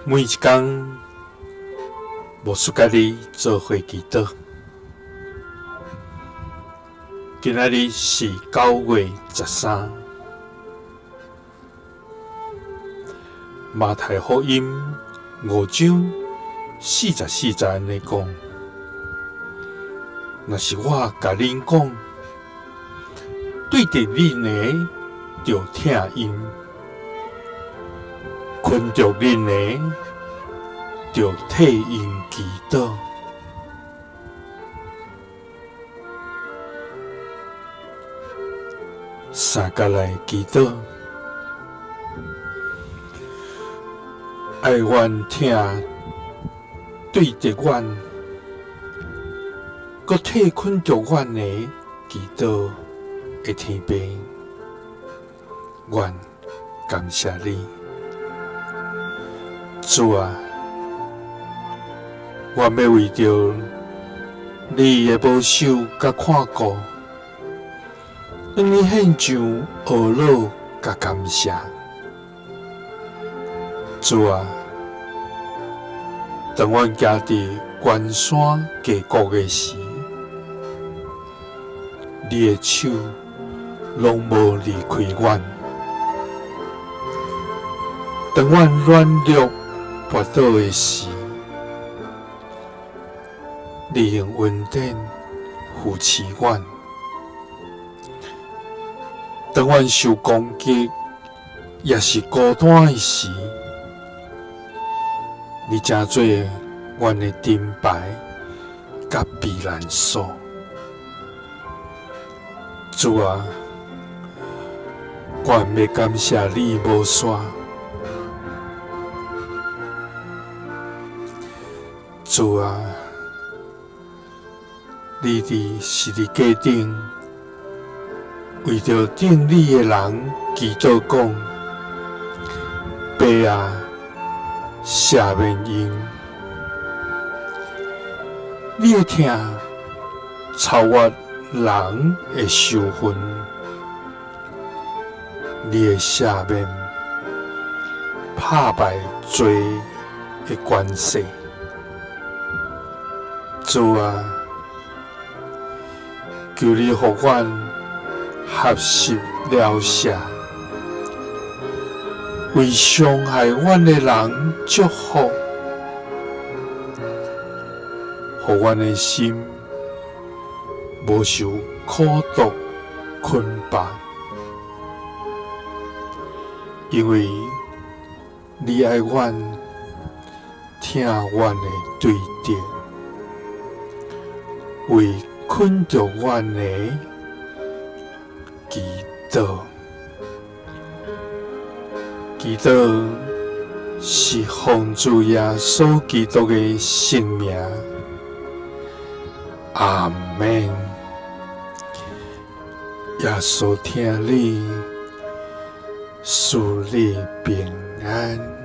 每一工，牧師佮你做伙祈禱。今仔日是9月13，馬太福音5章44節按呢講：若是我共恁講，對敵恁的，著疼𪜶；困著恁的，著替𪜶祈禱。三角來祈禱，愛阮疼對敵阮，閣替困著阮的祈禱的天父，阮感謝你，主啊，阮欲為著你的保守佮看顧，向你獻上呵咾佮感謝。主啊，當阮行佇懸山低谷的時，你的手攏無離開阮；當阮軟弱跋倒的時，你用恩典扶持阮；當阮受攻擊，抑是孤單的時，你成做阮的盾牌佮避難所。主啊，阮欲感謝你無煞。主啊，你佇十字架頂為著頂你的人祈禱講：爸啊，赦免𪜶。你的疼超越人的仇恨，你的赦免拍敗罪的權勢。主啊，求你予阮學習饒赦，為傷害阮的人祝福，予阮的心無受苦毒捆綁，因為你愛阮，疼阮的對敵，為困著阮的祈禱，祈禱是奉主耶穌基督的聖名，阿們。耶穌疼你，賜你平安。